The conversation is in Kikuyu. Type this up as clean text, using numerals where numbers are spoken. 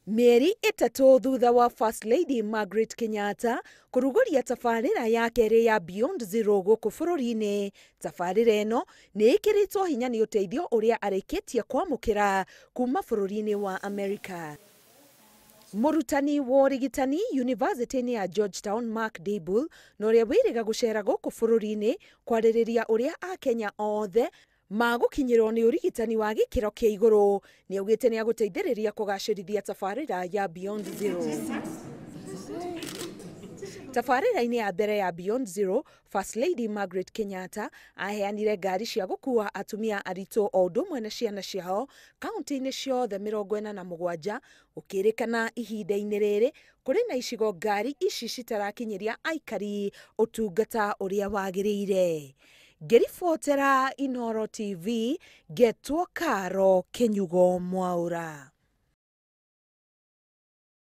Mĩeri 3 thutha wa First Lady Margaret Kenyatta kũrugũria tabarĩra ya kerĩ ya Beyond Zero gũkũ bũrũri-inĩ. Tabarĩra ĩno nĩ ĩkĩrĩtwo hinya nĩ ũteithio ũrĩa arĩkĩtie kwamũkĩra kuma bũrũri-inĩ wa Amerika. Mũrutani wa ũrigitani University-inĩ ya Georgetown Mark Dybul na ũrĩa wĩrĩga gũcera gũkũ bũrũri-inĩ kwarĩrĩria ũrĩa akenya othe magũkinyĩrwo nĩ ũrigitani wa gĩkĩro kĩa igũrũ nĩ augĩte nĩ agũteithĩrĩria kũgacĩrithia tabarĩra ya Beyond Zero. Tabarĩra-inĩ ya mbere ya Beyond Zero, First Lady Margaret Kenyatta aheanire ngari cia gũkua atumia aritũ o ũndũ ũmwe na ciana ciao kaunti-inĩ ciothe 47 gũkĩrĩkana ihinda-inĩ rĩrĩ kũrĩ na icigo ngari ici citarakinyĩria aikari ũtungata ũrĩa wagĩrĩire. Ngĩribotera Inooro TV, ngetwo Karo Kĩnyugo Mwaũra.